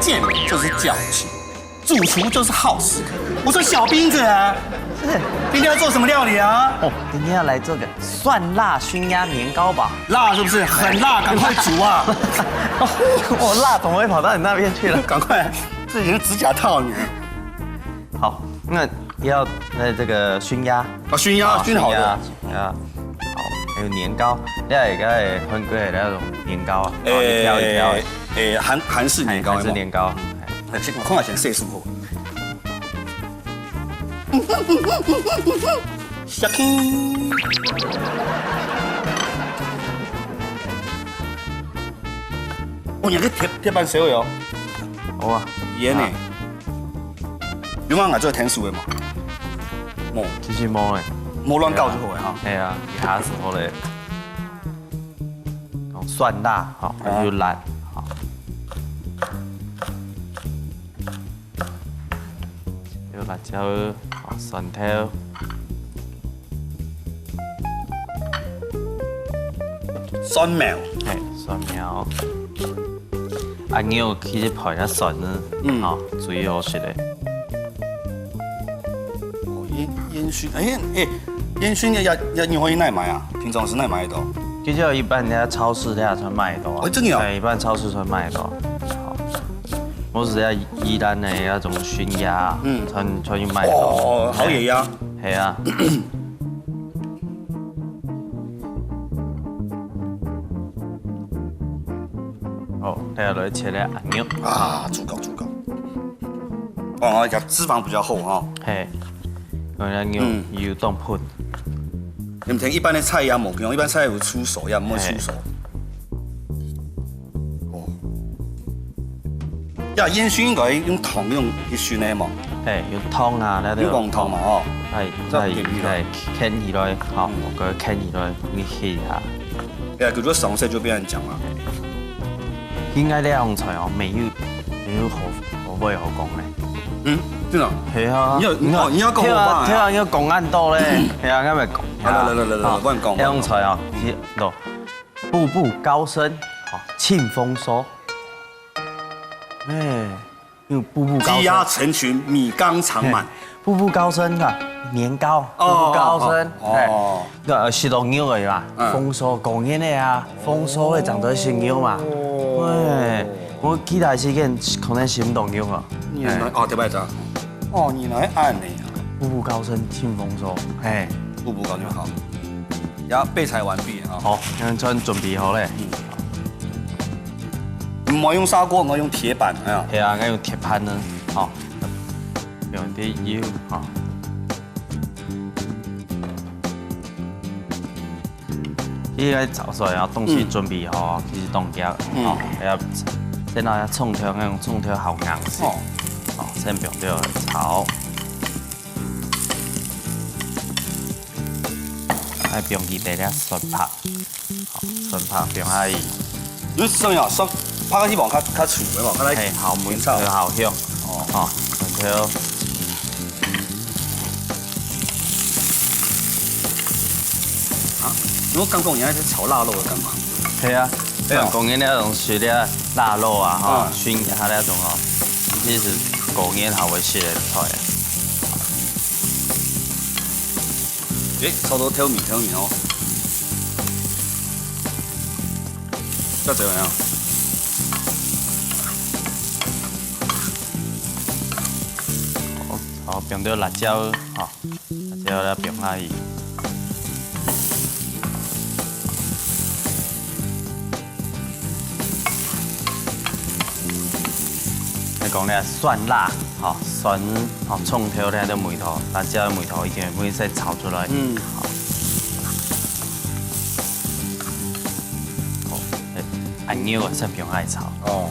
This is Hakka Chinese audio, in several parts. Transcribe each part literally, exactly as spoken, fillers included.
健美就是矫情，主厨就是好食。我说小兵子啊，是，今天要做什么料理啊？哦，今天要来做个蒜辣熏鸭年糕吧。辣是不是很辣？赶快煮啊！我辣怎么会跑到你那边去了？赶快，这已经指甲套你了。好，那要那这个熏鸭，啊，熏鸭，好熏好的。熏鸭，好，还有年糕，你也可以分个那种年糕啊，好，你挑一挑，诶，韩韩式年糕，还是年糕，哎，先我看看先色素好。小心。哦，你个铁铁板烧哦，哇，盐呢？有冇人做天数的嘛？冇，其实冇嘞，冇乱搞就好了哈。哎呀，一下子好嘞，哦，蒜辣，好，还有辣，好，有辣椒，好，蒜头，蒜苗，嘿，蒜苗。啊，你有去配那蒜呢？嗯好，最好食的。哦，烟烟熏，哎哎，烟熏要要要你会哪买啊？平常时哪买得到？其实一般人家超市底下才买得到啊。哦真的哦对，一般超市才买得到。好，我是要宜兰的那种熏鸭，嗯嗯，才才去买得到。哦，好野鸭。系啊。好，接下来切个鸭肉，啊，猪膏猪膏。哦，个脂肪比较厚哈。嘿，用个肉嗯油冻喷。你们听一般的菜一样冇用，一般菜有出手一样，没出手。哦，呀，烟熏应该用糖用去熏的嘛，嘿，用汤啊，那个用黄糖嘛哦。哎，这哎便宜了哎，牵起来，好，我给牵起来，你吸一下。哎呀，可是上色就被人讲了。应该这样菜哦，没有没有好好味好讲嘞。嗯，真的。系啊，你要你要你要讲对啊，我爸呀对啊，你要讲恁多嘞，系啊，我咪讲。来来来来来来，我讲这样菜哦，是喏，步步高升，好，庆丰收。哎，因为步步高升。鸡鸭成群，米缸常满。步步高升啊，年糕，哦步步高升，哦哎哦，个食落肉个啦，嗯丰收过年个啊，丰收个长得食肉嘛。哎，我期待时间可能食唔到肉啊。原来哦，对不起，哦，原来按呢啊。步步高升，庆丰收，哎，步步高升好。然后备材完毕啊，好，那全准备好嘞。唔好用砂锅，我用铁板，哎呀，系啊，我用铁盘呢，好，用啲油，好。你个炒出来，然后东西准备好，其实冻掉，嗯好，要先拿蔥头，用蔥头好硬势，哦，好，先放掉炒。还放几滴个蒜白，好，蒜白放下去，你是想要上拍个地方较较粗的嘛，较来嘿，好，门炒头好香，哦。好，蒜头。啊，我刚刚你还是炒腊肉的干嘛？系啊，对啊像过年那种食个腊肉啊，哈，嗯熏鸭那种哦，其实过年好会食个菜啊。诶，炒到透味透味哦。再怎么样？好，好，放点辣椒，哈，辣椒要放下去。来讲呢，蒜辣，哈，蒜，哈，葱头呢个味道，辣椒个味道已经本身炒出来。嗯，好，好，哎，按牛啊，先放下去炒。哦。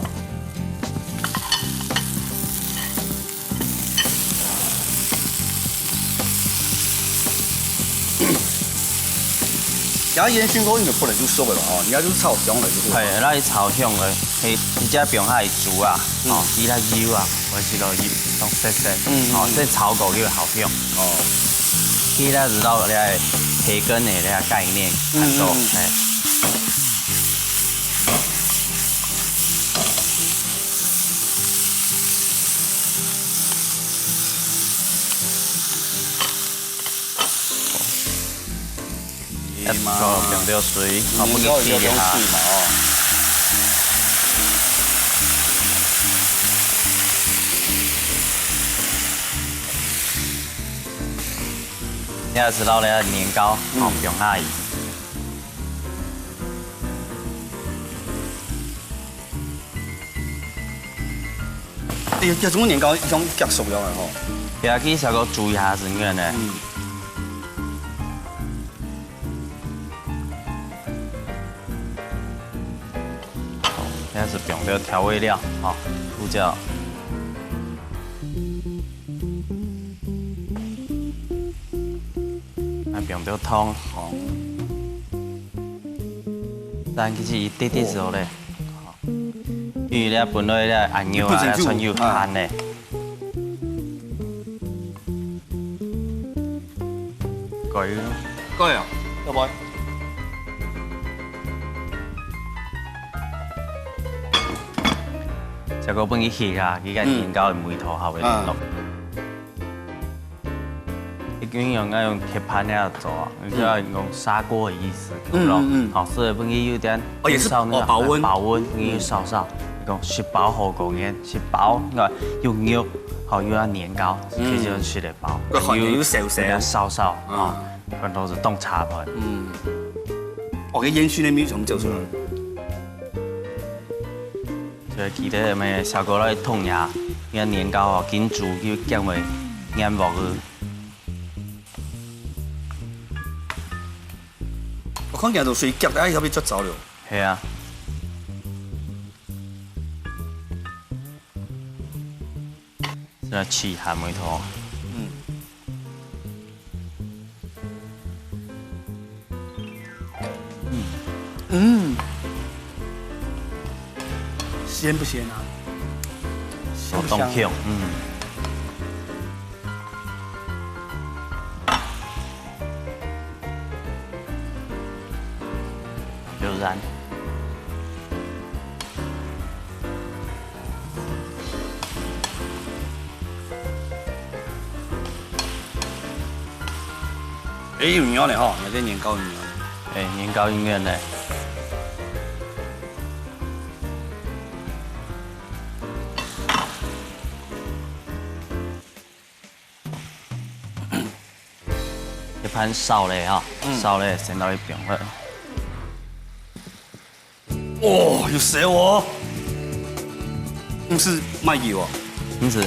然后烟熏锅你就不能用烧的了哦，你要就是炒香了就好。系，那一炒香个，系，你只放下去煮啊，哦，佢个油啊，还是个油，当色色，嗯哦，再炒过佢好香。哦，佢那知道个培根个那个概念，嗯很多，嗯嗯哎。嘛。好，放點水，好，分佢洗一下。年糕有用水嘛，哦。這下係落來个年糕，嗯。好，放下去。 哎呀，這種年糕已經結束了吼。對啊，其實个煮一下係軟个。嗯。好，這下係放點調味料，吼，胡椒。 啊，放點糖，吼。但其實一滴滴就好咧。吼。因為你本來這鴨肉啊，你本身就，來算有鹹咧。啊。可以了。可以啊，要不然？這个分佢翕啊，佢个年糕个味道好會落。嗯。啊。 一般用愛用鐵盤來做啊，嗯。就愛用砂鍋个意思，嗯，有無？嗯，嗯。好，所以分佢有點，哦，也是，燒那個，哦，保溫。哎，保溫，分佢燒燒。嗯。講食飽好過年，食飽，那有肉，好，又要年糕，嗯。其實就食得飽。个寒天又燒燒。有點燒燒，嗯。啊，可能都係當茶盤。嗯。哦，个煙燻个味全部走出來。嗯。 就記得愛燒過來燙呀，因為年糕哦，緊煮又驚會黏鑊个。𠊎看佢都水夾，哎，後尾就著了。係啊。係啊，試下味道。嗯。 嗯。嗯。鮮不鮮啊？鮮不香？哦，當香，嗯。有燃。 哎，有肉咧吼，那个年糕有肉咧。哎，年糕有肉咧。 一盤燒咧吼，嗯。燒咧先落去放落。哦，有燒哦。毋係賣油哦。毋係。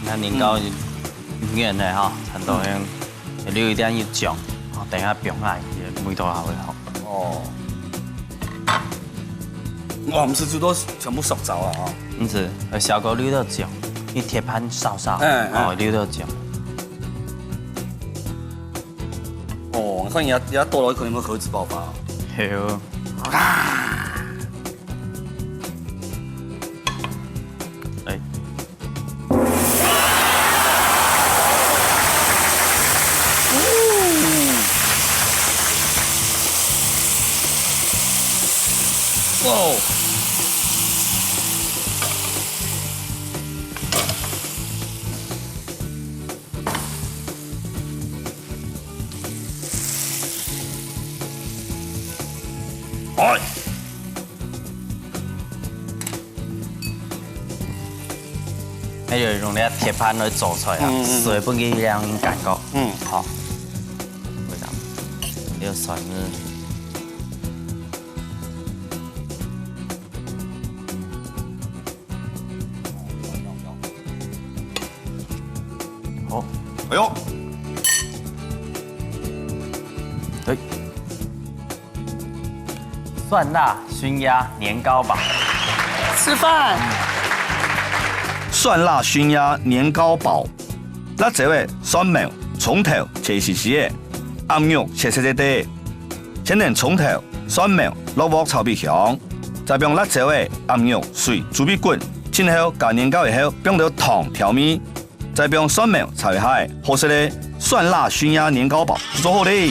該年糕，嗯。軟咧吼，差毋多，嗯。 留一點油醬，哦，等下放下去，味道還會好。哦。哇，毋係煮到全部熟燥啊，哦。毋係，愛燒過留到醬，你鐵盤燒燒，哎，哎。哦，留到醬。哦，𠊎看你也，也多了一口，有沒有核子爆發啊？係哦。啊！哎。 哇哦！哎！ 還有用這鐵盤來做出來啊，嗯，嗯，嗯。所以分佢兩種感覺。嗯。好。味道，這个蒜絲。好。哎喲。對。 蒜辣熏鴨年糕堡。吃飯。蒜辣熏鴨年糕堡。辣椒仔、蒜苗、蔥頭切細細仔，鴨肉切細細塊。先等蔥頭、蒜苗落鑊炒分香，再放辣椒仔、鴨肉、水煮分滾，盡後加年糕以後放到糖調味，再放蒜苗炒一下，好食个蒜辣熏鴨年糕堡就做好咧。